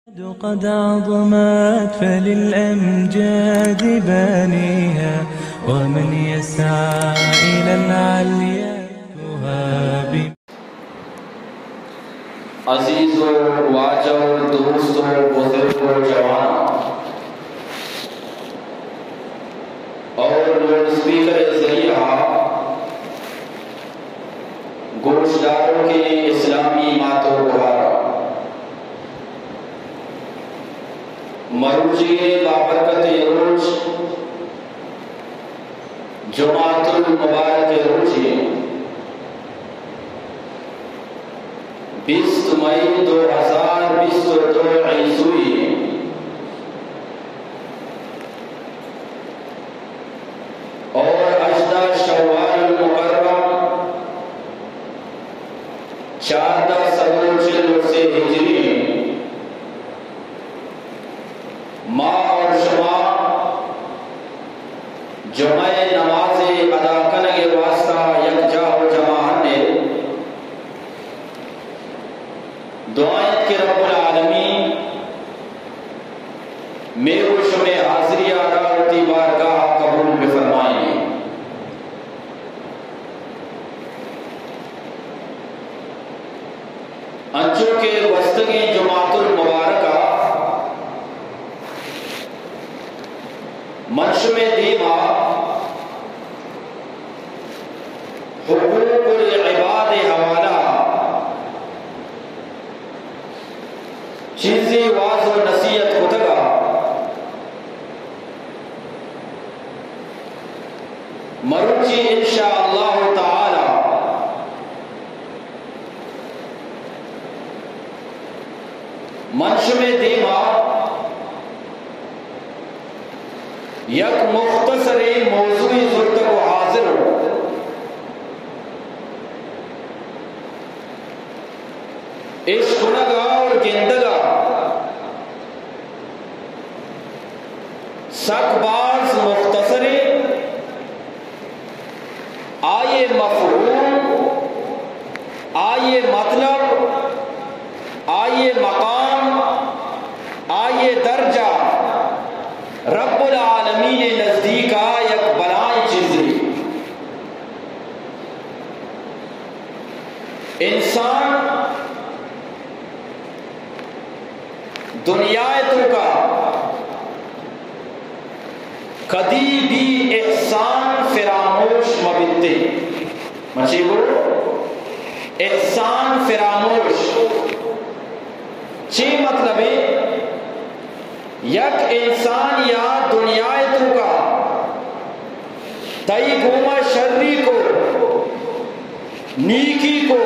قد عظمت فللأمجاد بانيها، ومن يسعى إلى العليا يهاب. عزیز و واجہ و دوست و بزرگ و جوان اور لوڈ اسپیکر ذریعہ گوشداروکیں اسلامی مات و گوھاراں، مروچی ءِ بابرکتیں روچ جمعۃ المبارک ءِ روچے، بیست مئی دو ہزار بیست و دو عیسوی، اور ہژدہ شوال المکرم چاردہ سد و چل و سے ہجری، ما اور شما جمعہ ءِ نماز ءِ ادا کنگ ءِ واسطہ یکجاہ و جمع ایں۔ دعا انت کہ رب العالمین مئے و شمئے حاضری ءَ را وتی بارگاہ ءَ قبول بفرمائینی۔ انچو کہ گوستگیں جمعۃ المبارک ءَ من شمئے دیما حقوق العباد ءِ حوالہ ءَ چیزے واز و نصیحت کتگ ءَ، مروچی ان شاء اللہ تعالی من شمئے دیما یک مختصریں موضوعے زرتگ و حاضر اوں۔ اش کنگ ءَ اور گندگ ءَ سک باز مختصریں، آئی ءِ مفہوم، آئی ءِ مطلب، آئی ءِ مقام، آئی ءِ درجہ رب العالمین ءِ نزدیک ءَ یک بلائیں چیزے۔ انسان دنیا ءِ توکا کدی بھی احسان فراموش مہ بیتے۔ من چی گو؟ احسان فراموش۔ چی مطلب ہے؟ یک انسان یا دنیا ءِ توکا تئی گوما شری کو، نیکی کو،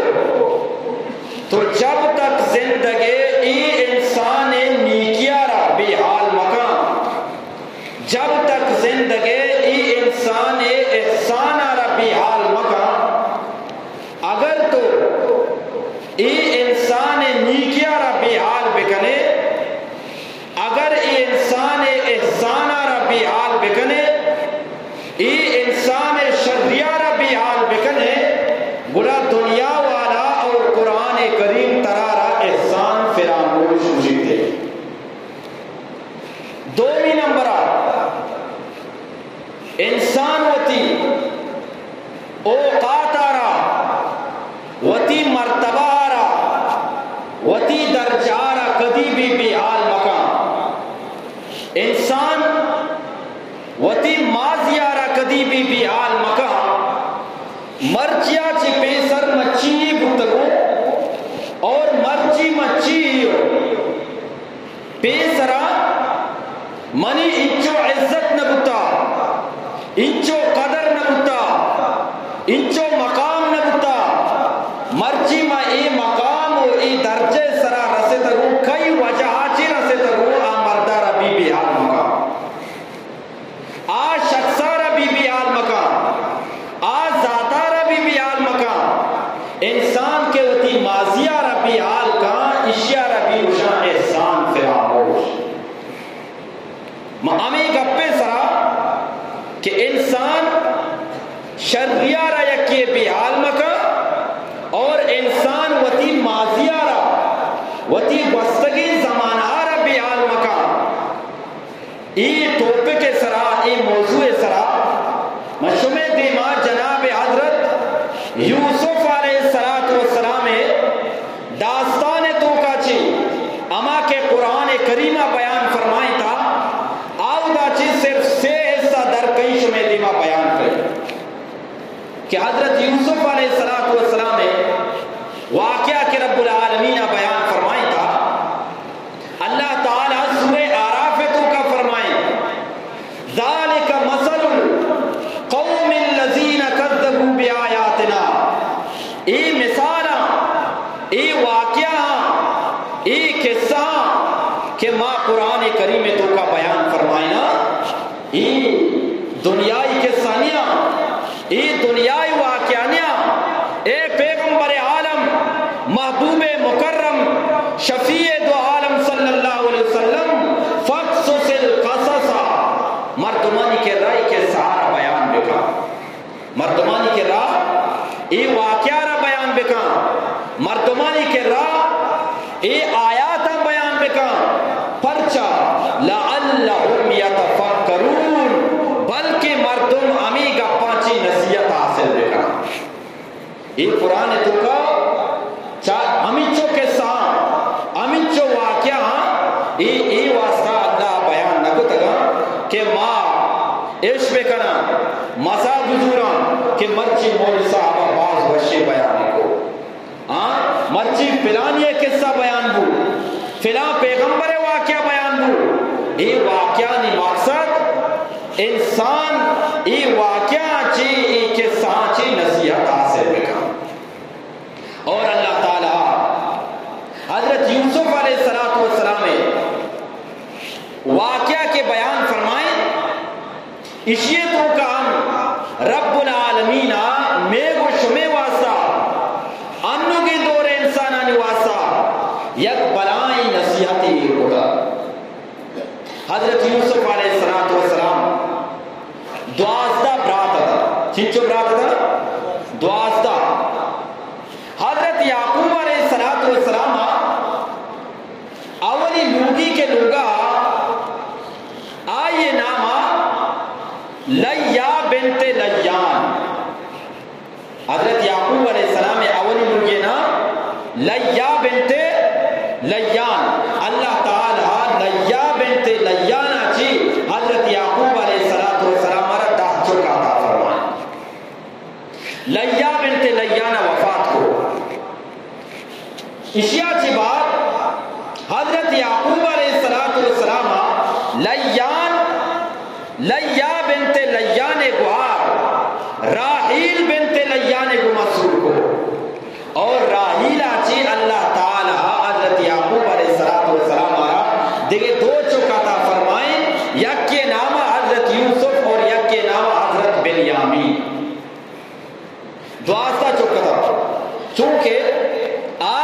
تو جب تک زندگ ئے اے انسان ءِ نیکیا را بے حال مکن۔ جب تک زندگ ئے اے انسان ءِ احسان ءَ را بے حال مکن۔ اگر تو اے انسان ءِ نیکیا را بے حال بکنے، اگر اے انسان ءِ احسان ءَ را بے حال بکنے، اے انسان ءِ شریا را بے حال بکنے، گڑا دنیا والا اور قرآن کریم ترا را احسان فراموش گوشیتے۔ دومی نمبر ءَ، انسان وتی اوقات ءَ را، وتی مرتبہ ءَ را، وتی درجہ ءَ را کدی بھی بے حال مکن۔ انسان وتی ماضی ءَ را کدی بھی بے حال مکن۔ مرچیا چہ پیسر من چی بوتگوں اور مرچی من چی اوں۔ پیسرا منی انچو عزت نہ بوتا، انچو قدر نہ بوتا، انچو مقام نہ بوتا۔ مرچی ما اے مقام و اے درجہ سرا رستگوں، کئی وجہ چی رستگوں، آ مردارا بی بے حال مکن۔ آ شخص ءَ را بی بے حال مکن، آ ذات ءَ را بی بے حال مکن۔ انسان کہ وتی ماضی ءَ را بے حال کن، ایشی ءَ را بی گوشاں احسان فراموش۔ ما ہمے گپے سرا کہ انسان شری ءَ را یکے بے حال مکن اور انسان وتی ماضی ءَ را، وتی گوستگیں زمانہ ءَ را سرا، اے موضوع سرا من شمے دیما جناب حضرت یوسف علیہ الصلوۃ والسلام داستان توکا چی ہما کہ قرآن کریمہ بیان فرمائیں تا، آودا چی صرف سے حصہ در کئی شمے دیما بیان کئی کہ حضرت یوسف علیہ الصلوۃ والسلام واقعہ کہ رب العالمین بیان فرمائیں تا، اللہ تعالی سورہ اعراف توکا فرمائیں، ذالک مثل القوم الذین کذبوا بآیاتنا۔ اے مثالاں، اے واقعہ، اے قصہ کہ ما قرآن کریم توکا بیان فرمائنا، اے دنیائی قصہ نیاں، اے دنیائی واقعہ نیاں۔ اے پیغمبر عالم، محبوب مکرم، شفیع دو عالم صلی اللہ علیہ وسلم، فقصص القصص، مردمانی کرا اے قصہ را بیان بکن۔ مردمانی کرا اے واقعہ را بیان بکن، مردمانی کرا اے آیاتاں بیان بکن، پرچا؟ لعلهم یتفکرون، بلکہ مردم ہمے گپاں چی نصیحت حاصل بکن۔ اے قرآن توکا چا ہمینچو قصہ، ہمینچو واقعہ، اے، اے واسطہ اللہ بیان نہ کتگا کہ ما اش بکناں، مزا بزوراں کہ مرچی مولوی صاحب باز وشے بیان کو۔ ہاں، مرچی فلانی قصہ بیان بو، فلاں پیغمبر واقعہ بیان بو۔ اے واقعانی مقصد انسان اے واقعہ چی، اے قصہ چی نصیحت حاصل بکن۔ اور اللہ تعالی حضرت یوسف علیہ الصلوۃ والسلام واقعہ کے بیان فرمائیں، اشی توکا ہم رب العالمین میگو شمے واسطہ، انوگی دور انسانانی واسطہ یک بلائیں نصیحتے ایر کتا۔ حضرت یوسف علیہ الصلوۃ والسلام دوازدہ برات اتاں۔ چنچو برات اتاں؟ دوازدہ۔ حضرت یعقوب علیہ الصلوۃ والسلام اولی لوگی کے لوگا، آئی نام لیا بنت لیان۔ حضرت یعقوب علیہ السلام اولی لوگی نام لیا بنت لیان۔ اللہ تعالی لیا بنت لیان چی حضرت یعقوب علیہ الصلوۃ والسلام را دہ چک عطا فرمائیں۔ لیا بنت لیان وفات کو۔ اشیا چی بعد حضرت یعقوب علیہ الصلوۃ والسلام لیان، لیا بنت لیان گوار راحیل بنت لیان گو مسرور کو۔ اور راحیل چی اللہ تعالی حضرت یعقوب علیہ الصلوۃ والسلام را دیگه دو چک عطا فرمائیں، یک کے نام حضرت یوسف اور یک کے نام حضرت بنیامین۔ دوازدہ چک اتاں، چونکہ آ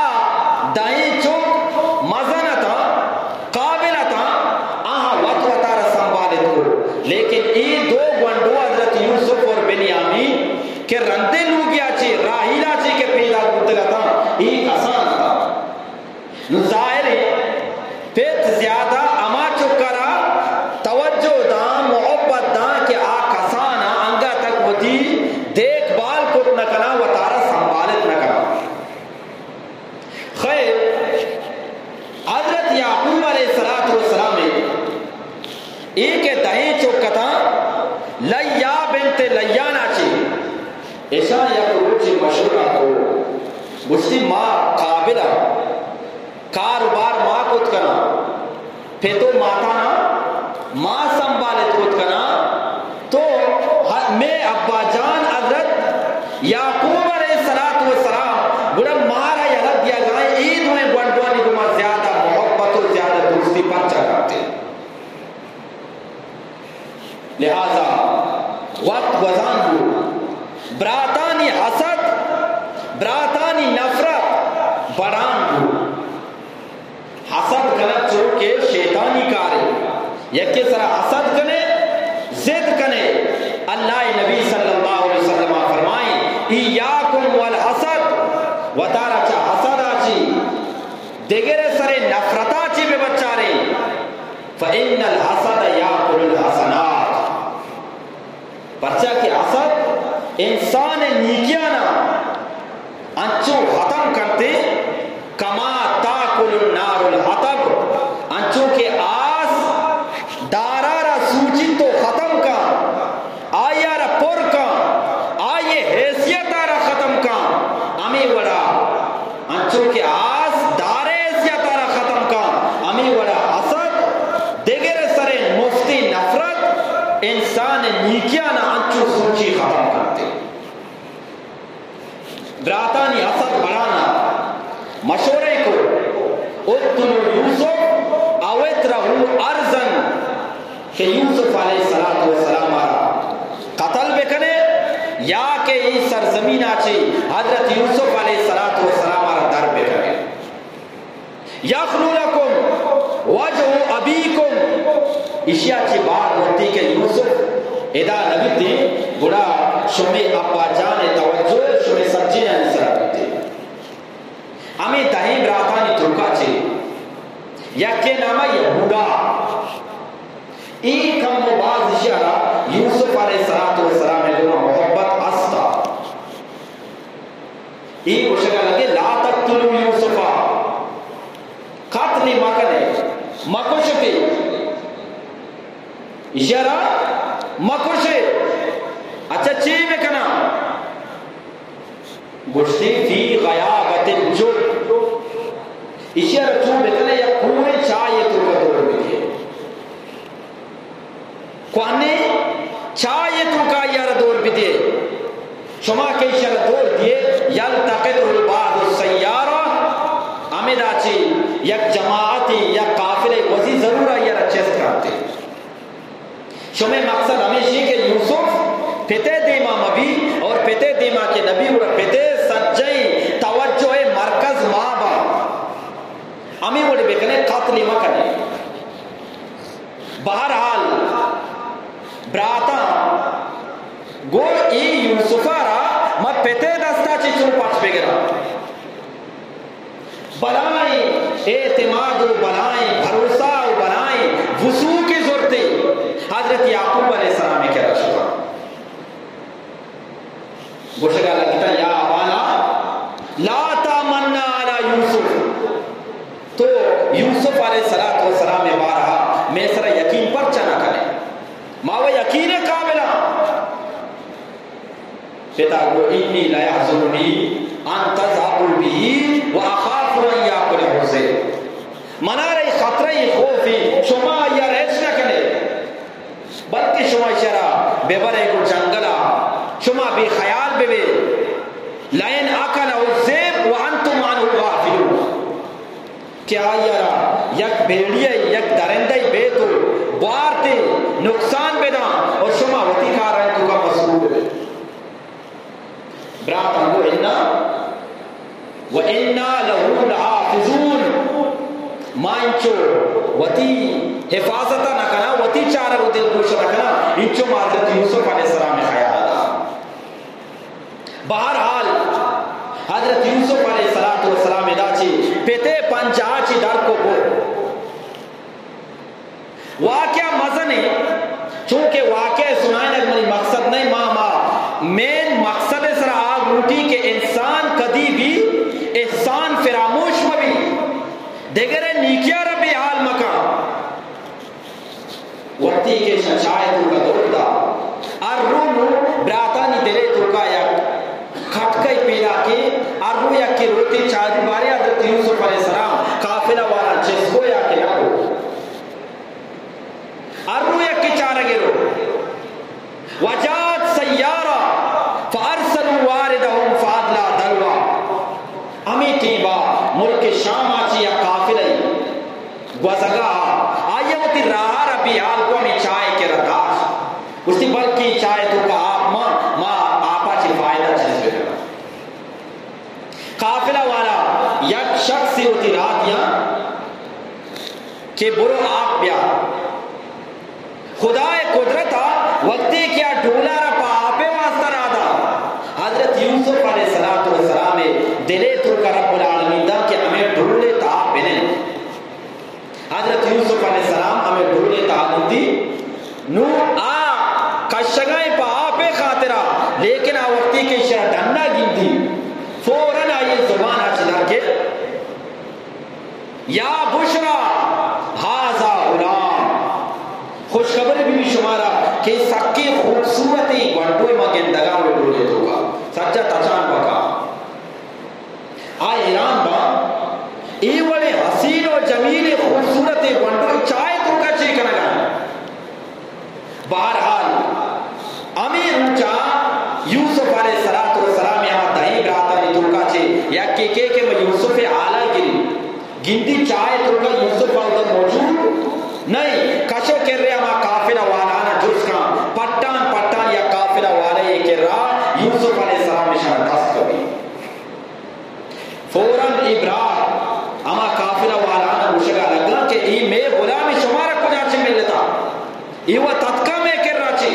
دہیں چک مزن اتاں، قابل اتاں، آہاں وت وتارا سنبھالت کو، لیکن اے دو گونڈو حضرت یوسف اور بنیامین کہ رندے لوگیا چی، راحیلا چی کہ پیدا بوتگ اتاں، اے کسان اتاں۔ نو ظاہر ہے، پت زیادہ ہما چکرا توجہ داں، محبت داں کہ آ کسان انگا تک وتی دیکھ بھال کت نہ کناں، وتارا سنبھالت نہ کناں۔ خیر، حضرت یعقوب علیہ الصلوۃ والسلام اے کہ دہیں چک اتاں، لیا بنت لیانا چی، اشاں یک روچے مشورہ کو، گوشتی، ما قابل آں، کاروبار ما کت کناں، پت و ماتانا ما سنبھالت کت کناں، تو ہ-، مے ابا جان حضرت یعقوب علیہ الصلوۃ والسلام گڑا مارا یلہ دیگائیں، اے دوئیں گونڈوانی گوما زیادہ محبت و زیادہ دوستی پرچا کرتے۔ لہذا وقت گوزان بو، براتانی حسد، براتانی نفرت بڑان بو۔ حسد کنگ چو کہ شیطانی کارے، یکے سرا حسد کنے، ضد کنے۔ اللہ نبی صلی اللہ علیہ وسلم فرمائیں، ایاکم والحسد، وتارا چہ حسد آچی، دگرے سرے نفرتا چی بے بچارے۔ فإن الحسد يأكل الحسنات۔ الحطب، انچو کہ آس دارا را سوچیت و ختم کن، آئی ء را پر کن، آئی ء حیثیت ء را ختم کن، ہمے وڑا انچو کہ آس دار ء حیثیت ء را ختم کن، ہمے وڑا حسد، دگر ء سر ء مفتی نفرت انسان ء نیکیاں انچو سوچی ختم کنت۔ براتانی حسد بڑانا مشورہ کو، اقتلوا یوسف او اطرحوه ارضا، کہ یوسف علیہ الصلوۃ والسلام را قتل بکنے یا کہ ای سرزمین چی حضرت یوسف علیہ الصلوۃ والسلام را در بکنے۔ یخل لکم وجہ ابیکم، اشیا چی بعد وقتی کہ یوسف ادا نبیتے، گڑا شمے ابا جان توجہ شمے سجینانی سرا بیتے۔ ہمے دہیں براتانی توکا چی یکے نام یہودا، ای کم و باز اشیا را یوسف علیہ الصلوۃ والسلام گورا محبت استا۔ اے گوشگا لگے، لا تقتلوا یوسف، قتل مکنے، مکشتے، اشیا را مکشے۔ اچھا، چی بکنا؟ گوشتے، فی غیابت الجب، اشیا را چو بکنے، یک کوہ چاہے توکا دور بکے۔ کوہنیں چاہے توکا آئی ء را دور بدے۔ شما کہ ایشی ء را دور دیے، یلتقطه بعض السیارہ، ہمدا چی یک جماعتے، یک قافلے گوزی ضرور آئی ء را چست کرتے۔ شمے مقصد ہمیشی کہ یوسف پتے دیما مبی اور پتے دیما کہ نبی گڑا پتے سجیں توجہ مرکز ما با۔ ہمے وڑ بکنے، قتل مکنے۔ بہرحال، براتاں، گوں اے یوسف ء را ما پت ء دست ء چہ چون پچ بگراں؟ بلاہیں اعتماد و بلاہیں بھروسہ و بلاہیں وثوقے زرتے حضرت یعقوب علیہ السلام ء کرا شتاں۔ گوشگا لگتا، یا ابانا لا تامنا علی یوسف، تو یوسف علیہ الصلوۃ والسلام ء بارہ ء مئے سرا یقین پرچا نہ کنے؟ ما و یقین ء قابل آں۔ پتا گو، انی لیحزننی ان تذهبوا به واخاف ان یاکله الذئب۔ منارا اے خطرہ، اے خوف، اے شما آئی ء را ہچ نہ کنے، بلکہ شما ایشرا بہ برے گوں جنگل ء، شما بے خیال بہ بے۔ لئن اکلہ الذئب وانتم عنہ غافلون، کہ آئی ء را یک بھیڑی ء، یک درندہ ء بیت و بوارت ء نقصان بداں اور شما وتی کارانی توکا مصروف بہ بے۔ براتاں گو، انا و انا لہ لحافظون، ما انچو وتی حفاظت ء نہ کناں، وتی چارگ و دلگوش ء نہ کناں، انچو ما حضرت یوسف علیہ السلام ء خیال ء داں۔ بہرحال، حضرت یوسف علیہ الصلوۃ والسلام ادا چی پتے پنجاہ چی در کو بو۔ واقعہ مزن ہے، چونکہ واقعہ سنائینگ منی مقصد نہیں، ما، ما مین مقصد سرا آ لوٹی کہ انسان کدی بھی احسان فراموش مبی، دگرے نیکیا را بے حال مکن۔ وقتی کہ شہ چاہ توکا دور دا، ہر رو نو براتانی دلے توکا یک کھٹکے پیدا کے، ہر رو یک کے روتے چاہ دی بارے حضرت یوسف علیہ السلام قافلہ والا چست کو یا کہ نہ کو۔ ہر رو یکے چارگ ء رو۔ وجاءت سیارہ فارسلوا واردہم فادلی دلوہ۔ ہمے ٹیما ملک شام ء چہ یک قافلہ گوزگا، آئی ء وتی راہ ء را بے حال کو، ہمے چاہ ء کرا داشت۔ گوشتی، بلکیں چاہ ء توکا آپ ما، ما آپ ء چہ فائدہ چیز بکناں۔ قافلہ والا یک شخصے وتی راہ دیاں کہ برو آپ بیار۔ خدائے قدرت ء وقتی کہ آ ڈولا را پہ آپے واسطہ راہ دا، حضرت یوسف علیہ الصلوۃ والسلام ء دلے توکا رب العالمین دا کہ ہمے ڈولے تہا بنند۔ حضرت یوسف علیہ السلام ہمے ڈولے تہا لوٹی، نوں آ کشگائیں پہ آپے خاطرا، لیکن آ وقتی کہ ایشرا ڈنا گندی، فوراً آئی زبان ء چہ در کے یا بشری، ھذا غلام، خوشخبری بی شمارا کہ سکیں خوبصورتیں گونڈوے ما گندگا ھمے ڈولے توکا، سجا تچان بکا۔ آ حیران با، اے وڑیں حسین و جمیلیں خوبصورتیں گونڈوے چائے توکا چے کنگا؟ بہرحال، ھمے روچا یوسف علیہ الصلوۃ والسلام ءِ ھما دہیں براتانی توکا چہ یکے کہ، کہ من یوسف ءِ حالا گری، گندی چاہ ءِ توکا یوسف اودا موجود نہ اِنت۔ کش ءِ کرّا ھما قافلہ والانا جست کن، پٹان پٹان یک قافلہ والے ءِ کرّا یوسف علیہ السلام ءِ شان دست کپی۔ فوراً اے برات ھما قافلہ والانا گوشگا لگا کہ اے مئے غلام شمارا کجا چہ ملتا؟ اے وت اتکا مئے کرّا چے؟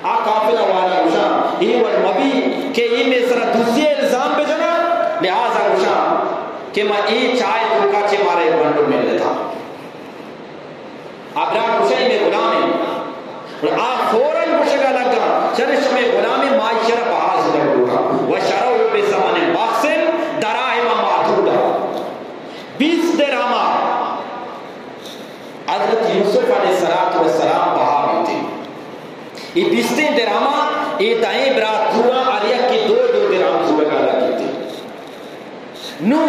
آ قافلہ والا گوشاں، اے وڑ مبی کہ اے مئے سرا دزی ءِ الزام بجنا، لہذا گوشاں کہ ما اے چاہ ءِ توکا چہ مارا اے گونڈو ملتا۔ آ برات گوشاں اے مئے غلام اِنت۔ آ فوراً گوشگا لگا، شر شمئے غلام اِنت، ما ایشرا بہا زورگ لوٹاں۔ وشروه بثمن بخس دراهم معدودة۔ بیست درہما حضرت یوسف علیہ الصلوۃ والسلام بہا بیت۔ اے بیستیں درہما اے دہیں برات زوراں، ہر یکے دو دو درہم زورگا لگیت۔ نوں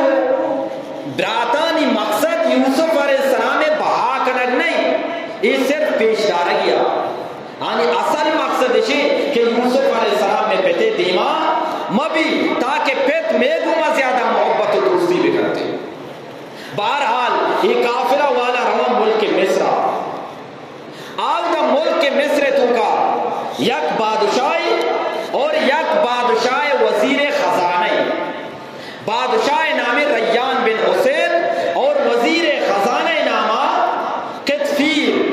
براتانی مقصد یوسف علیہ السلام ءِ بہا کنگ نہ اِنت، اے صرف پیش دارگی اَت۔ آنی اصل مقصد اِش اِنت کہ یوسف علیہ السلام مئے پت ءِ دیما مبی، تاکہ پت مئے گوما زیادہ محبت و دوستی بکنت۔ بہرحال، اے قافلہ والا رواں ملک مصر ءَ۔ آ اودا ملک مصر ءِ توکا یک بادشاہے اور یک بادشاہ ءِ وزیر خزانہ اے۔ بادشاہ ءِ نام ریان بن حسین اور وزیر خزانہ ءِ نام قطفیر۔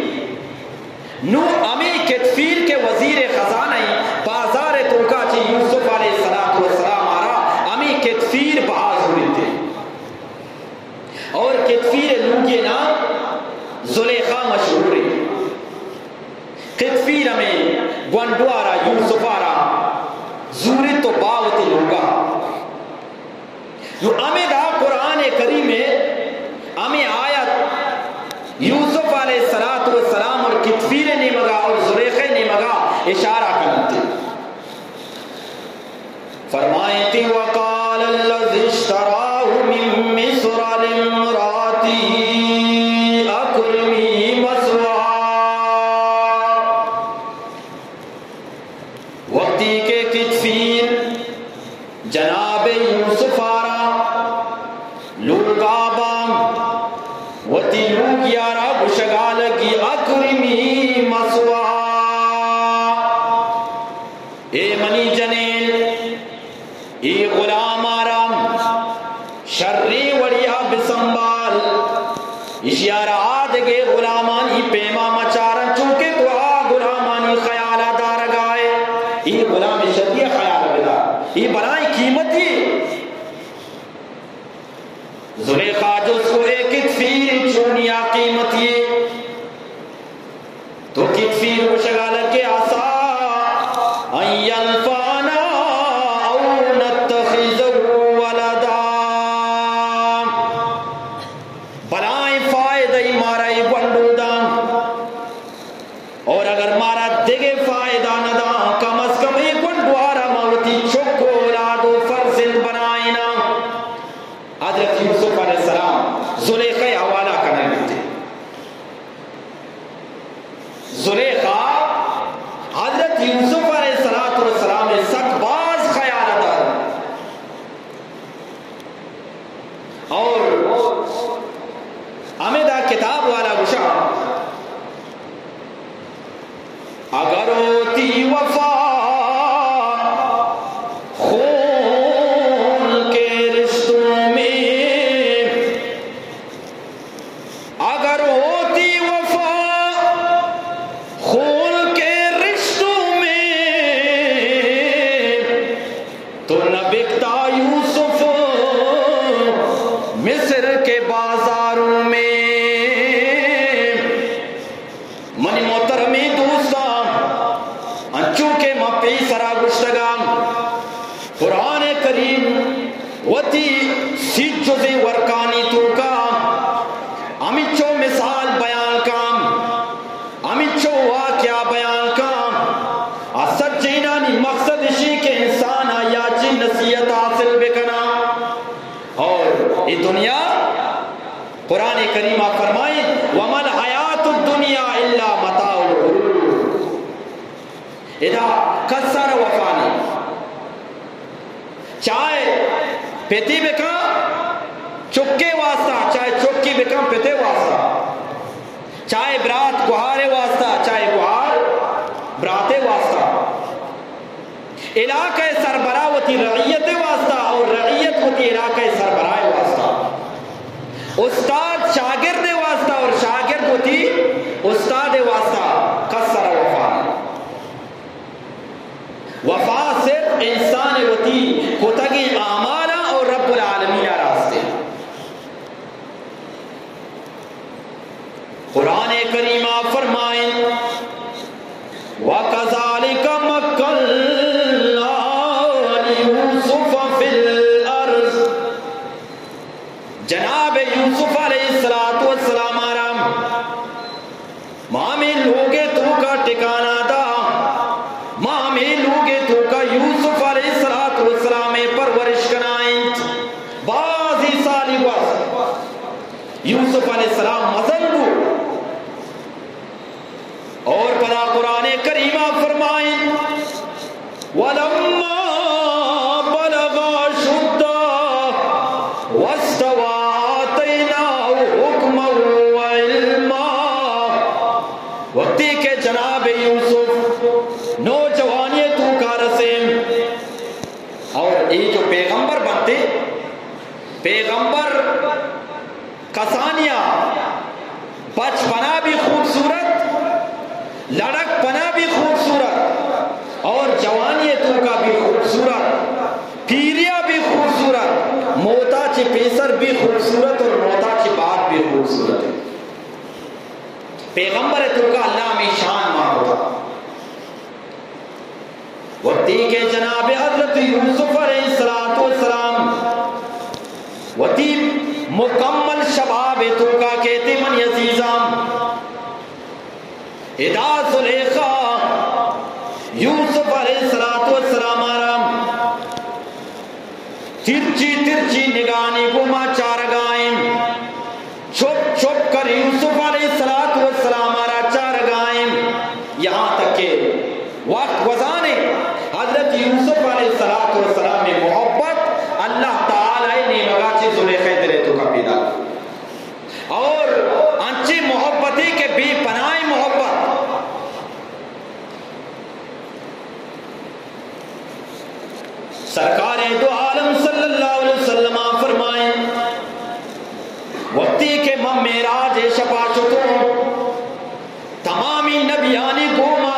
نوں ہمے قطفیر کہ وزیر خزانہ اے، بازار ءِ توکا چہ یوسف علیہ الصلوۃ والسلام ءَ را ہمے قطفیر بہا زوریت۔ اور قطفیر ءِ لوگی نام زلیخا مشہور اے۔ قطفیر ہمے گونڈو ءَ را، یوسف ءَ را زوریت و با وتی لوگا۔ نوں ہمدا قرآن کریم ءِ ہمے آیت یوسف علیہ الصلوۃ والسلام اور قطفیر ءِ نیمگا اور زلیخا ءِ نیمگا اشارہ کنت۔ فرمائیتی، وقال الذي اشتراه من مصر لامرأته أكرمي مثواه۔ وقتی کہ قطفیر جناب یوسف ءَ را لوگا باں، وتی لوگی ءَ را گوشگا لگی، أكرمي مثواه، اے منی جنین، اے غلام ءَ را شریں وڑیا بسنبال، ایشی ءَ را آدگہ غلامانی پیما مچارن، چونکہ تو آ غلامانی خیالا دارگا ئے۔ اے غلام شری ءِ خیالا بدار، اے بلائیں قیمتی۔ زلیخا جست کو، اے قطفیر، چونیا قیمتی؟ تو قطفیر گوشگا لگے، عسى أن ينفعنا أو نتخذه ولدا۔ بلائیں فائدہ ای مارا ای گونڈو داں، اور اگر مارا دگہ فائدہ نہ داں، کم از کم ای گونڈو ءَ را ما وتی چک و اولاد و فرزند بنائیناں۔ حضرت یوسف علیہ السلام زلیخا ءِ حوالہ کنگ بیتے۔ زلیخا حضرت یوسف علیہ الصلوۃ والسلام ءِ سک باز خیال دار۔ اور ہمدا کتاب والا گوشا، اگر ہوتی وفا خون کے رشتوں میں، اگر ہوتی وفا خون کے رشتوں میں، تو نہ بکتا یوسف مصر کے بازاروں میں۔ منی محترمیں دوستاں، مثال بیان کاں، ہمینچو واقعہ بیان کاں، آ سجینانی مقصد اشی کہ انسان آیا چی نصیحت حاصل بکنا۔ اور اے دنیا، قرآن کریم فرمائیں، وما الحیات الدنیا الا متاع الغرور۔ ادا کس ءَ را وفا نہ اِنت۔ چاہے پتے بکن چکے واسطہ، چاہے چکے بکن پتے واسطہ، چاہے برات گہارے واسطہ، چاہے گہار براتے واسطہ۔ علاقہ سربراہ وتی رعیت واسطہ اور رعیت وتی علاقہ سربراہ واسطہ۔ استاد شاگرد واسطہ اور شاگرد وتی استاد واسطہ۔ کس ءَ را وفا نہ اِنت۔ وفا صرف انسان وتی کتگیں اعمالاں اور رب العالمین ءَ راستے۔ قرآن کریم ءَ فرمائیں، وَكَذَلِكَ مَكَّنَّا لِيُوسُفَ فِي الْأَرْضِ۔ جناب یوسف علیہ الصلوۃ والسلام ءَ را ما ہمے لوگ ءِ توکا ٹکانہ دا، ما ہمے لوگ ءِ توکا یوسف علیہ الصلوۃ والسلام ءِ پرورش کنائینت۔ بازی سالی گوست، یوسف علیہ السلام مزن بو۔ اور پدا قرآن کریم ءَ فرمائیں، ولما بلغ اشدہ واستوی آتیناہ حکما وعلما۔ وقتی کہ جناب یوسف نوجوانی توکا رسیں، اور اے جو پیغمبر بنتے، پیغمبر کسانیا بچپنا بھی خوبصورت، لڑکپنا بھی خوبصورت، اور جوانی توکا بھی خوبصورت، پیریا بھی خوبصورت، موتا چہ پیسر بھی خوبصورت اور موتا چہ بعد بھی خوبصورت۔ پیغمبر توکا اللہ ہمے شان مان کتا۔ وقتی کہ جناب حضرت یوسف علیہ الصلوۃ والسلام وتی مکمل شباب توکا کیتے منی عزیزاں، ادا زلیخا یوسف علیہ الصلوۃ والسلام ءَ را ترچی ترچی نگاہانی گوما چارگائیں، چپ چپ کر یوسف علیہ الصلوۃ والسلام ءَ را چارگائیں، یہاں تک کہ وقت گوزانے حضرت یوسف علیہ الصلوۃ والسلام ءِ محبت اللہ تعالی ءِ نیمگا چہ زلیخا ءِ دل ءِ توکا پیدا۔ اور انچیں محبتے کہ بے پناہیں محبت۔ سرکار دو عالم صلی اللہ علیہ وسلم فرمائیں، وقتی کہ من معراج شپا شتوں، تمامی نبیانی گوما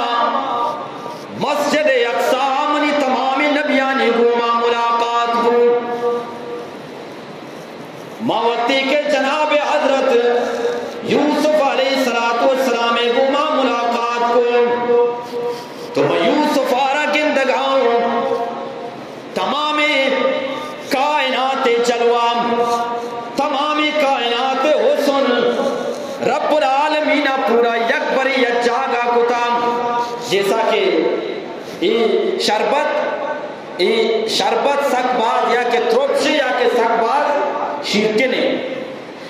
مسجد اقصی منی تمامی نبیانی گوما ملاقات بو۔ ما وقتی کہ جناب حضرت یوسف علیہ الصلوۃ والسلام گوما ملاقات کو، تو ما یوسف آرا گندگاؤں، تمام کائنات جلوہ، تمام کائنات حسن، رب العالمین پورا یک بری یک جاگا کتا، جیسا کہ اے شربت، اے شربت سک باز یا کہ ترپشے یا کہ سک باز شیرکنے۔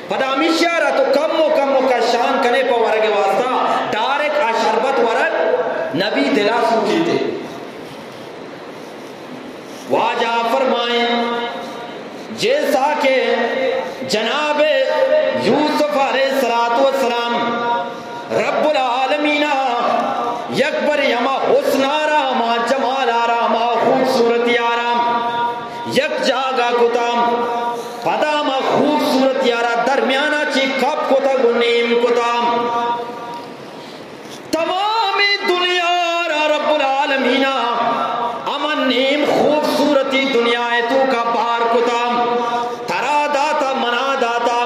پدا ہمیشی ءَ را تو کم و کم و کشان کنے پہ ورگ ءِ واسطہ، ڈائریکٹ آ شربت ورگ نبی دلا سوچیتے۔ واجہ فرمائیں، جیسا کہ جناب یوسف علیہ الصلوۃ والسلام رب العالمین یک بری ہما حسن آرا، ہما جمال آرا، ہما خوبصورتی آرا یک جاگا کتا، پدا ہما خوبصورتی آرا درمیانا چی کپ کتا گو نیم کتا۔ تمام دنیا را رب العالمین ہما نیم خوبصورتی دنیا ءِ توکا بار کتا، ترا داتا، منا داتا،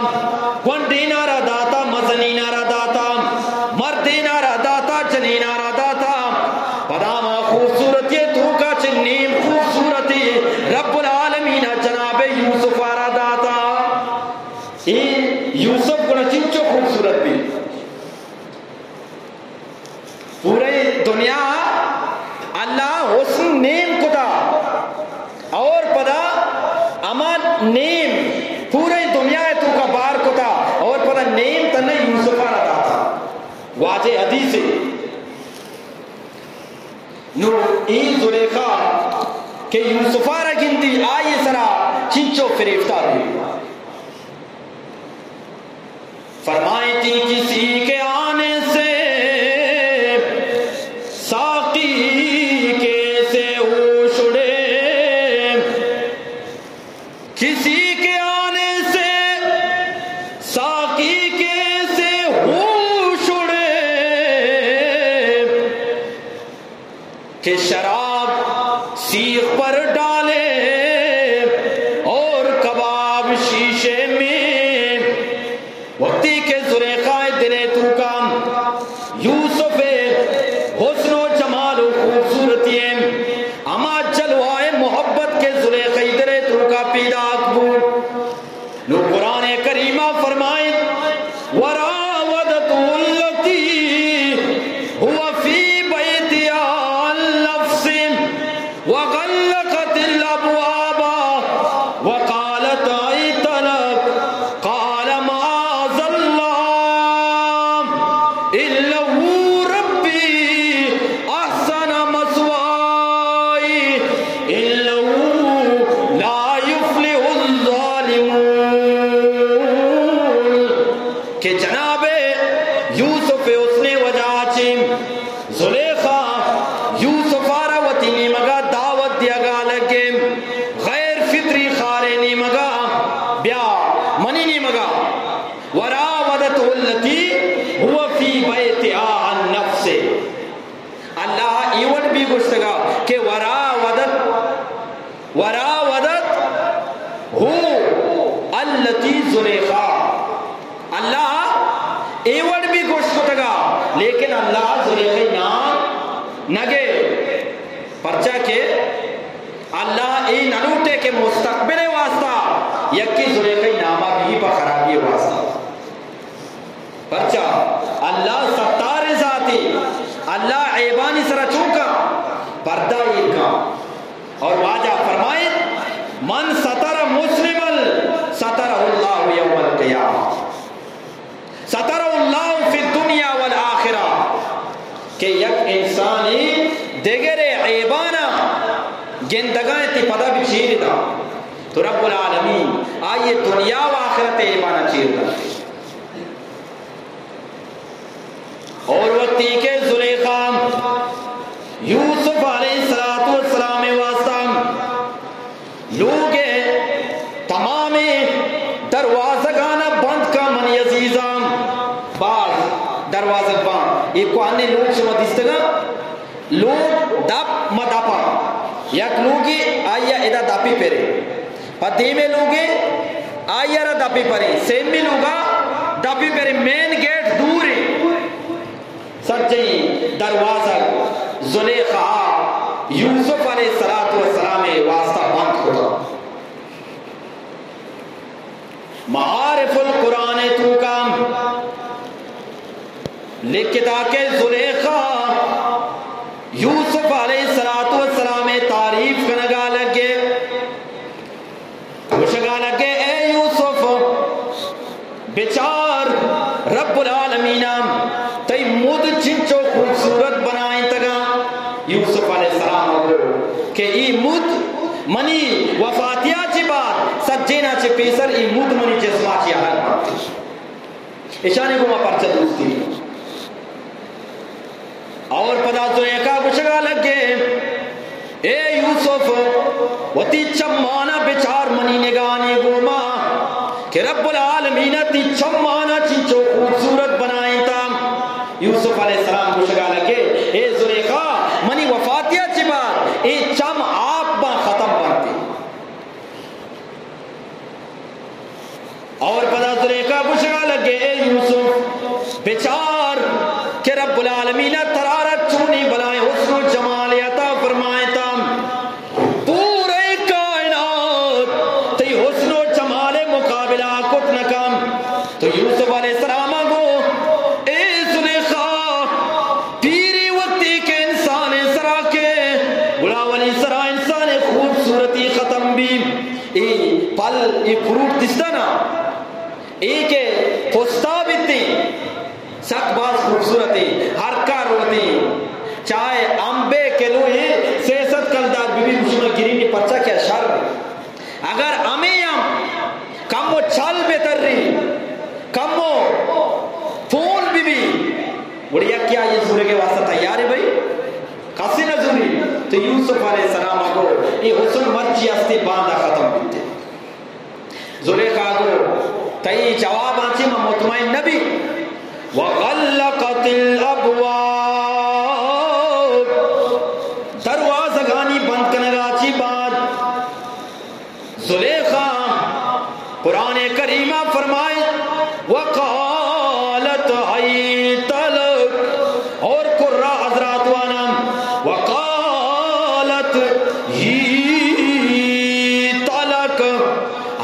گونڈینا را داتا، مزنینا را داتا، مردینا را داتا، جنینا را داتا۔ پدا ہما خوبصورتی توکا چہ نیم خوبصورتی رب العالمین جناب یوسف را داتا۔ اے یوسف گڑا چنچو خوبصورت دنیا اللہ حسن نیم کتا اور پدا ہما نیم پورے دنیا ءِ توکا بار کتا اور پدا نیم تنہ یوسف ءَ را داتا۔ واجہ حدیثے۔ نو اے زلیخا کہ یوسف ءَ را گندی، آئی سرا چنچو فریفتہ بی۔ فرمائیتی، کسی کے آنے سے ساقی کیسے ہوش اڑے، کسی کے آنے سے ساقی کیسے ہوش اڑے، کہ شراب سیخ پر ڈالے اور کباب شیشے میں۔ وقتی کہ زلیخا ءِ دل ءِ توکا یوسف ءِ حسن و جمال و خوبصورتی ءِ ہما جلوہ ءِ محبت کہ زلیخا ءِ دل ءِ توکا پیداک بو، نو قرآن کریم ءَ فرمائیت، وراودته التي هو في بيتها عن نفسه وغلقت الأبواب وقالت هيت لك، قال معاذ الله، إنه ربي أحسن مثواي إنه لا يفلح الظالمون۔ کہ جناب یوسف ءِ حسن ءِ وجہ ءَ چہ زلیخا یوسف ءَ را وتی نیمگا دعوت دیگا لگے، غیر فطری خارے نیمگا، بیا منی نیمگا۔ وراودته التي هو في بيتها عن نفسه۔ اللہ ءَ اے وڑ بھی گوشتگا کہ وراودت، وراودته التي زلیخا۔ اللہ ءَ اے وڑ بھی گوشت کتگا، لیکن اللہ ءَ زلیخا ءِ نام نہ گے۔ پرچا کہ اللہ اے نہ لوٹے کہ مستقبل ءِ واسطہ یکے زلیخا ءِ ناما بھی پہ خرابی ءِ واسطہ۔ پرچا اللہ ستار ذاتے، اللہ عیبانی سرا چون کا پردہ ایر کا۔ اور واجہ فرمائے، من ستر مسلما سترہ اللہ یوم القیامہ، سترہ اللہ فی الدنیا والآخرہ، کہ یک انسانے دگرے عیبانا گندگا انت، پدا بھی چیر دا تو رب العالمین آئی دنیا و آخرت عیبانا چیر دا۔ اور وقتی کہ زلیخا یوسف علیہ الصلوۃ والسلام ءِ واسطہ لوگ ءِ تمامیں دروازگانا بند کا، منی عزیزاں، باز دروازگ باں، اے کوہنیں لوگ شما دیستگاں، لوگ دپ ما دپاں، یک لوگے آئی ءَ ادا دپی پرے، پہ دیمے لوگے آئی ءَ را دپی پرے، سیمی لوگا دپی پرے، مین گیٹ دورے۔ سجہیں دروازگ زلیخا یوسف علیہ الصلوۃ والسلام ءِ واسطہ بند کتا۔ معارف القرآن ءِ توکا لکھتا کہ زلیخا یوسف علیہ الصلوۃ والسلام ءِ تعریف کنگا لگے۔ گوشگا لگے، اے یوسف، بچار رب العالمین ءَ تئی مد چنچو خوبصورت بنائینتگاں۔ یوسف علیہ السلام ءَ گو کہ اے مد منی وفاتیا چہ بعد سجینا چہ پیسر اے مد منی جسما چہ الگ بنت۔ اشانی گوما پرچہ دوستی۔ اور پدا زلیخا گوشگا لگے، اے یوسف، وتی چمانا بچار منی نگانی گوما کہ رب العالمین ءَ تئی چمانا چنچو خوبصورت بنائینتا۔ یوسف علیہ السلام گوشگا لگے، اے زلیخا، منی وفاتیا چہ بعد اے چم آپ باں، ختم بنتی۔ اور پدا زلیخا گوشگا لگے، اے یوسف، بچار کہ رب العالمین ءَ ترا را چونیں بلائیں حسن و جمالے عطا فرمائینتا۔ پورے کائنات تئی حسن و جمال ءِ مقابلہ کت نہ کن۔ تو یوسف علیہ السلام ءَ گو، اے زلیخا، پیری وقتی کہ اے فروٹ دستا نا، اے کہ پستا بیتی، سک باز خوبصورتی، ہر کار ہوتی۔ چاہے امبے کلو اے سئے سد کلدار بی بی، گوشی ما گرینی، پرچا کہ شر۔ اگر ہمے ہم کمو چل بہ تری، کمو پون بی بی، گڑا یکے آئی زورگے واسطہ تیار اے بھئی، کسے نہ زوری۔ تو یوسف علیہ السلام ءَ گو، اے حسن مرچی ہستی، باندا ختم بیتے۔ زلیخا گو، تئی جواباں چی من مطمئن نہ بی۔ وغلقت الابواب، دروازگانی بند کنگا چی بعد زلیخا، قرآن کریمہ فرمائے، وقالت هيت لك، اور قراء حضرات وانا، وقالت هيت لك،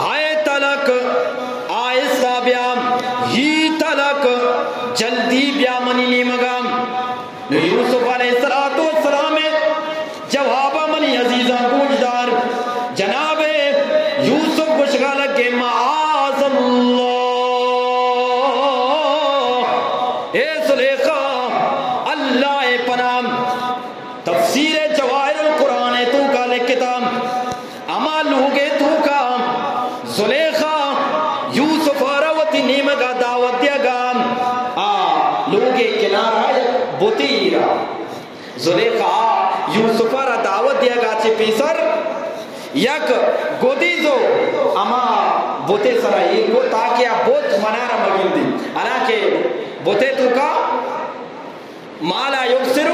هيت لك، آہستہ بیا، هيت لك، جلدی بیا منی نیمگا۔ نو یوسف علیہ الصلوۃ والسلام ءِ جواب ءَ منی عزیزاں گوشدار، جناب یوسف گوشگا لگے، معاذ اللہ، اے زلیخا، اللہ ءِ پناہ۔ تفسیر جواہر القرآن ءِ توکا لکھتا، ہما لوگے توکا زلیخا یوسف ءَ را وتی نیمگا دعوت دیگا، آ لوگے کنارا یک بتے ایرا۔ زلیخا یوسف ءَ را دعوت دیگا چہ پیسر یک گدیزو ہما بتے سرا ایر کو، تاکہ آ بت منارا مگندی۔ حالانکہ بتے توکا ما لا یبصر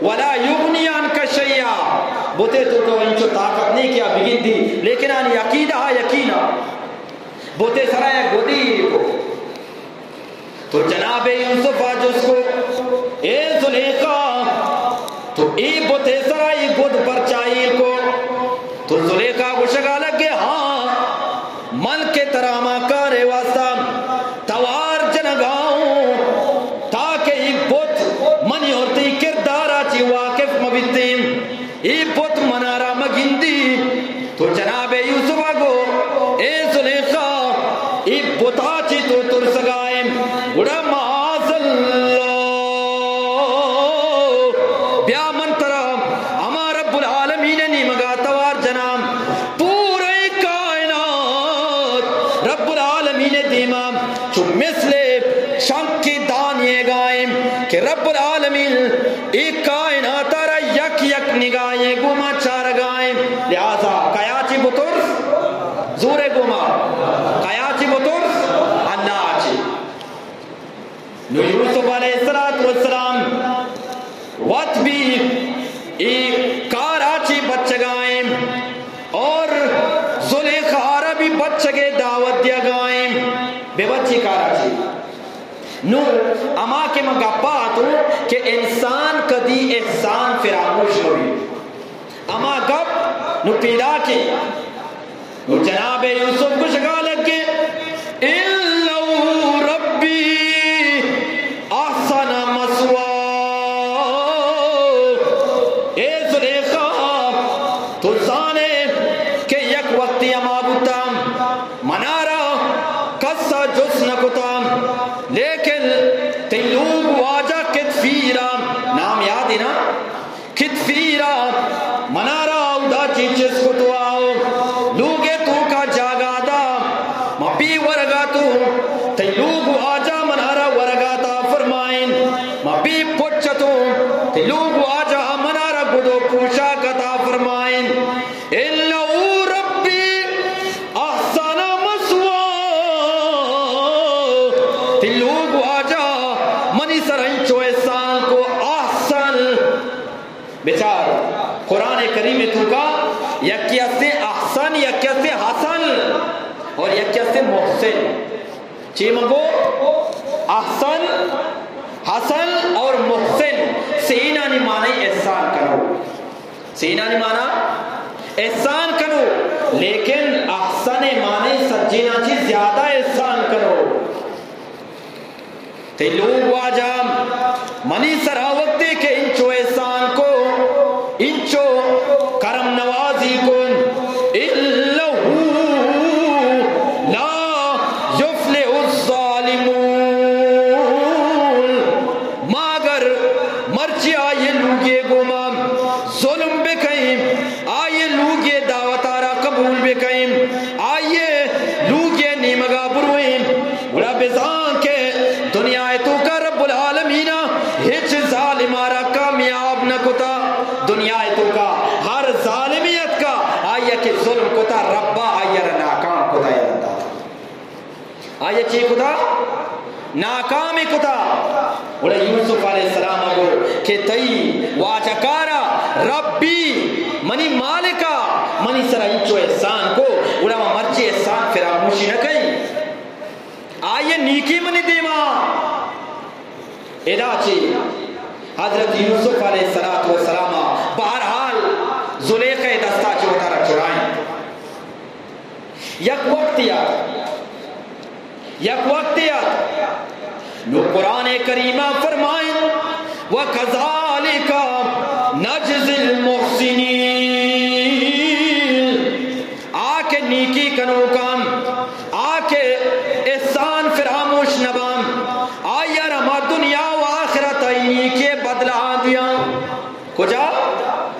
ولا یغنی عنک شیئا، بتے توکا انچو طاقت نہیں کہ آ بگندی، لیکن آنی عقیدہ آ یقینا۔ بتے سرا یک گدی کو۔ تو جناب یوسف ءَ جست کو، اے زلیخا، تو اے بتے سرا اے گد پرچا ایر کو؟ تو زلیخا گوشگا لگے، ہاں، من کہ ترا ہما کارے واسطہ توار جنگا اوں، تاکہ اے بت منی اور تئی کردارا چی واقف مبیتیں، اے بت منارا مگندی۔ تو جناب یوسف ءَ گو، اے زلیخا، اے بتا چی تو ترسگائیں، گڑا معاذ اللہ، بیا من ترا ہما رب العالمین ءِ نیمگا توار جناں۔ پورئیں کائنات رب العالمین ءِ دیما چو مثل شنکیں دانیگائیں کہ رب العالمین اے کائنات ءَ را یک یک نگاہے گوما چارگائیں۔ لہذا کیا چی بترس؟ زورے گوما۔ کیا چی بترس؟ اللہ چی۔ نو یوسف علیہ الصلوۃ والسلام وت بھی اے کارا چی بچگائیں اور زلیخا را بھی بچگے دعوت دیگائیں۔ بے بچی کارا چی۔ نو ہما کہ من گپا اتوں کہ انسان کدی احسان فراموش مہ بیت۔ ہما گپ نو پیداکیں۔ نو جناب یوسف گوشگا لگے، انه ربی احسن مثواه۔ اے زلیخا، تو زانے کہ یک وقتی ہما بوتا، منارا کسا جست نہ کتا، لیکن تئی لوگ واجہ کتفیرا، نام یاد ہے نا؟ کتفیرا منارا اودا چی چست کتو آؤ، لوگے توکا جاگا دا، ما بی ورگا تو، تئی لوگ واجہ منارا ورگا تا فرمائیں، ما بی پچتو، تئی لوگ واجہ منارا گدو پوشاک عطا فرمائیں۔ انه ربی احسن مثواه۔ تئی لوگ واجہ منی سر انچو احسان کو، احسن۔ بچار، قرآن کریم توکا یکی استے احسن، یکی استے حسن اور یکی استے محسن۔ چی مگو؟ احسن، حسن اور محسن، سینانی معنی احسان کنو۔ سینانی معنی احسان کنو، لیکن احسن معنی سجینا چی زیادہ احسان کنو۔ تئی لوگ واجہ منی سرا وقتے کہ انچو احسان کو، انچو کرم نوازی کو، انه کا رب العالمین ءَ ہچ ظالم ءَ را کامیاب نہ کتا۔ دنیا ءِ توکا ہر ظالمے اتکا، آئی ءَ کہ ظلم کتا، رب ءَ آئی ءَ را ناکام کتا، یا اللہ۔ آئی ءَ چے کتا؟ ناکام کتا۔ گڑا یوسف علیہ السلام ءَ گو کہ تئی واجہ کارا ربی، منی مالکا، منی سرا انچو احسان کو، گڑا ما مرچی احسان فراموشی نہ کئی۔ آئی ءِ نیکی منی دیما۔ ادا چی حضرت یوسف علیہ الصلوۃ والسلام ءَ بہرحال زلیخا ءِ دستا چہ وتارا چھڑائیں۔ یک وقت یا، یک وقت یا، نو قرآن کریم ءَ فرمائیں، وَكَذَلِكَ نَجْزِي الْمُحْسِنِينَ۔ آ کہ نیکی کنوکاں، آ کہ احسان فراموش نباں، آئی ءَ را ما دنیا و آخرت ءَ نیکی بدلہ دیاں۔ کجا؟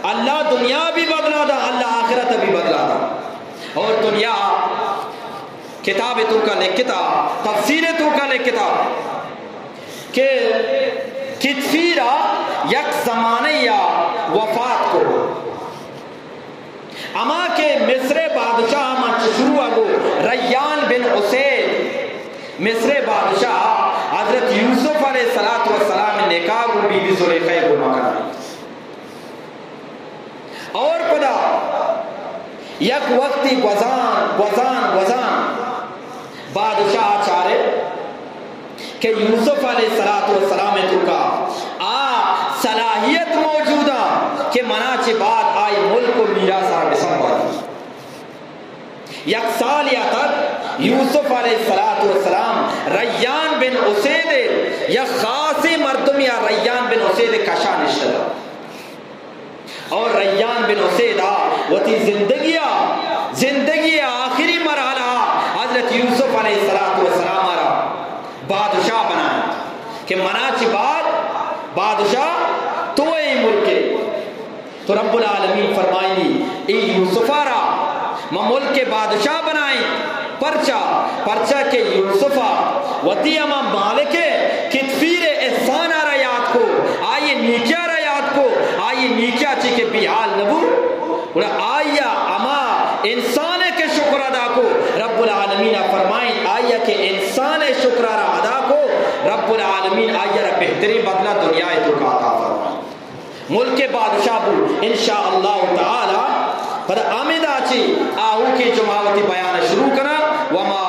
اللہ دنیا بھی بدلہ دا، اللہ آخرت بھی بدلہ دا۔ اور دنیا کتاب توکا لکھتا، تفسیر توکا لکھتا کہ کتفیر ءَ یک زمانے یا وفات کو۔ ہما کہ مصر ءِ بادشاہ، ہما چہ شروع ءَ گو ریان بن اسید، مصر ءِ بادشاہ حضرت یوسف علیہ الصلوۃ والسلام ءِ نکاح گو بی بی زلیخا ءَ گو مکنا۔ اور پدا یک وقتی گوزان، گوزان، گوزان بادشاہ چارے کہ یوسف علیہ الصلوۃ والسلام ءِ توکا آ صلاحیت موجود ءَ کہ منا چہ بعد آئی ملک و میراث ءَ را بسنبھالی۔ یک سال یا تک یوسف علیہ الصلوۃ والسلام ریان بن اسید ءِ، یک خاصیں مردمے ءَ ریان بن اسید ءِ کشا نشتگ۔ اور ریان بن اسید ءَ وتی زندگی ءَ، زندگی ءِ آخری مرحلہ ءَ حضرت یوسف علیہ الصلوۃ والسلام ءَ را بادشاہ بنائیں کہ منا چہ بعد بادشاہ تو اے ملک ءِ۔ تو رب العالمین فرمائنی، اے یوسف ءَ را ما ملک ءِ بادشاہ بنائیں۔ پرچا؟ پرچا کہ یوسف ءَ وتی ہما مالک ءِ کتفیر ءِ احسان ءَ را یاد کو، آئی ءِ نیکیا را یاد کو، آئی ءِ نیکیا چی کہ بیحال نبو۔ گڑا آئی ءَ ہما انسان ءِ کہ شکر ادا کو، رب العالمین ءَ فرمائیں، آئی ءَ کہ انسان ءِ شکر ءَ را ادا کو، رب العالمین آئی ءَ را بہتریں بدلہ دنیا ءِ توکا عطا فرمائیں۔ ملک ءِ بادشاہ بو، ان شاء اللہ تعالی۔ پدا ہمدا چی آؤکیں جمعہ وتی بیان ءَ شروع کناں۔ وما